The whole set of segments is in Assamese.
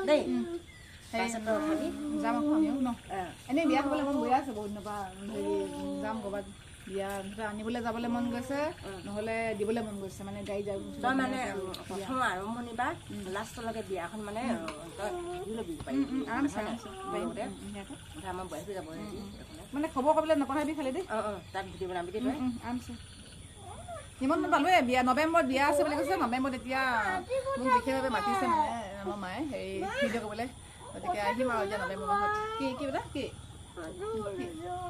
দেই। হেৰি, বাছত তই উঠাবি। যাম আকৌ আমিও ন। এনেই বিয়া খাবলৈ মন গৈ আছে বহুত দিনৰ পৰা। হেৰি, যাম ক'ৰবাত বিয়া মুঠতে আনিবলৈ যাবলৈ মন গৈছে, নহ'লে দিবলৈ মন গৈছে, মানে গাড়ী যাব। তই মানে প্ৰথম আৰম্ভণি বা লাষ্টলৈকে বিয়াখন মানে তই থাকি ল'বি পাৰিবি। আৰামছে, আৰামছে। মোৰ লগতে। ধুনীয়াকৈ। আমাৰ বোৱাৰীটো যাব এইফালে। মানে খবৰ কৰিবলৈ নপঠাবি খালি দেই। অঁ অঁ তাত ভিডিঅ' বনাবি দেই তই। আৰামছে। নিমন্ত্ৰণ পালোৱে বিয়া, নৱেম্বৰত বিয়া আছে বুলি কৈছে। নৱেম্বৰত এতিয়া মোক বিশেষভাৱে মাতিছে মানে আমাৰ মায়ে হেৰি ভিডিঅ' কৰিবলৈ। গতিকে আহিম আৰু এতিয়া নৱেম্বৰ মাহত। কি কি বোলে কি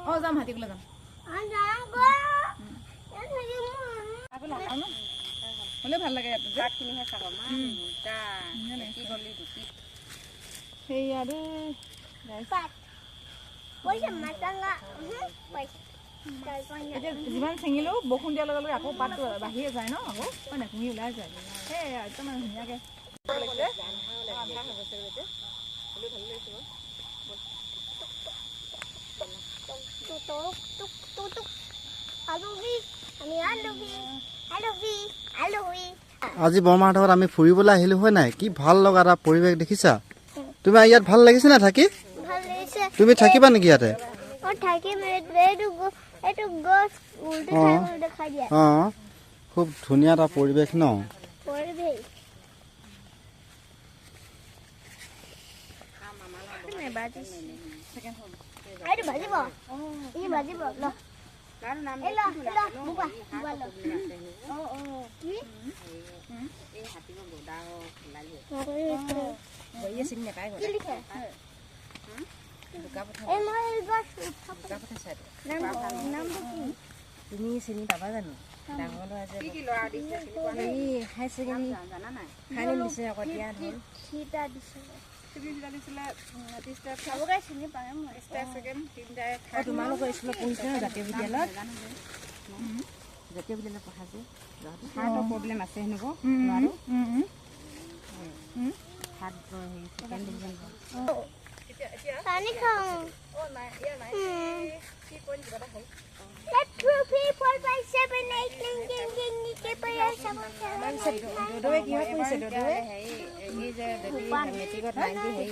অঁ, যাম, হাতীগোলে যাম। হ'লেও ভাল লাগে ইয়াতে যে। পাতখিনিহে চাব। ধুনীয়া লাগিছে। সেয়া দেই guys। এতিয়া যিমান ছিঙিলেও বৰষুণ দিয়াৰ লগে লগে আকৌ পাতটো বাঢ়িয়ে যায় ন আকৌ, হয় নাই? কুঁহি ওলাই যায়। সেয়া একদম মানে ধুনীয়াকৈ লাগিছে। আন্ধাৰ হৈ গৈছে এতিয়া, হ'লেও ভালে লাগিছে বাৰু। আজি বৰমাহঁতৰ ঘৰত আমি ফুৰিবলৈ আহিলোঁ, হয় নাই? কি ভাল লগা এটা পৰিৱেশ দেখিছা। তুমি ইয়াত ভাল লাগিছে নাই থাকি? ভাল লাগিছে। তুমি থাকিবা নেকি ইয়াতে? অ, থাকিম। এইটো গছ উল্টি খাই গ'ল, দেখাই দিয়া। অঁ, খুব ধুনীয়া এটা পৰিৱেশ ন? পৰিৱেশ। এইটো বাজিব, ই বাজিব। ল, এই ল, ল, বোবা বোবা, ল। কি? চিনি নাপায়। কি লিখে? এই মই এই গছ নামটো কি? তুমি চিনি পাবা জানো? ডাঙৰ ল'ৰা যে, হেৰি, হাই ছেকেণ্ডেৰী ফাইনেল দিছে আকৌ এতিয়া ধৰ। থ্ৰীটা দিছে। দিছিলে ত্ৰিছটা। চবকে চিনি পাওঁ মই। ত্ৰিছটা ছেকেণ্ড তিনিটাই। অঁ, তোমালোকৰ স্কুলত পঢ়িছে ন? জাতীয় বিদ্যালয়ত, জাতীয় বিদ্যালয়ত পঢ়া যে হাৰ্টৰ প্ৰব্লেম আছে হেনো ল'ৰাটো। হাৰ্ট হেৰি ছেকেণ্ড ডিভিজন। পানী খাওঁ। 2, 3, 4, 5, 7, 8, 9, 10, 10, 11, 12, 13, দদৌৱে কিহত পঢ়িছে? দদৌৱে মেট্ৰিকত 90 হেৰি।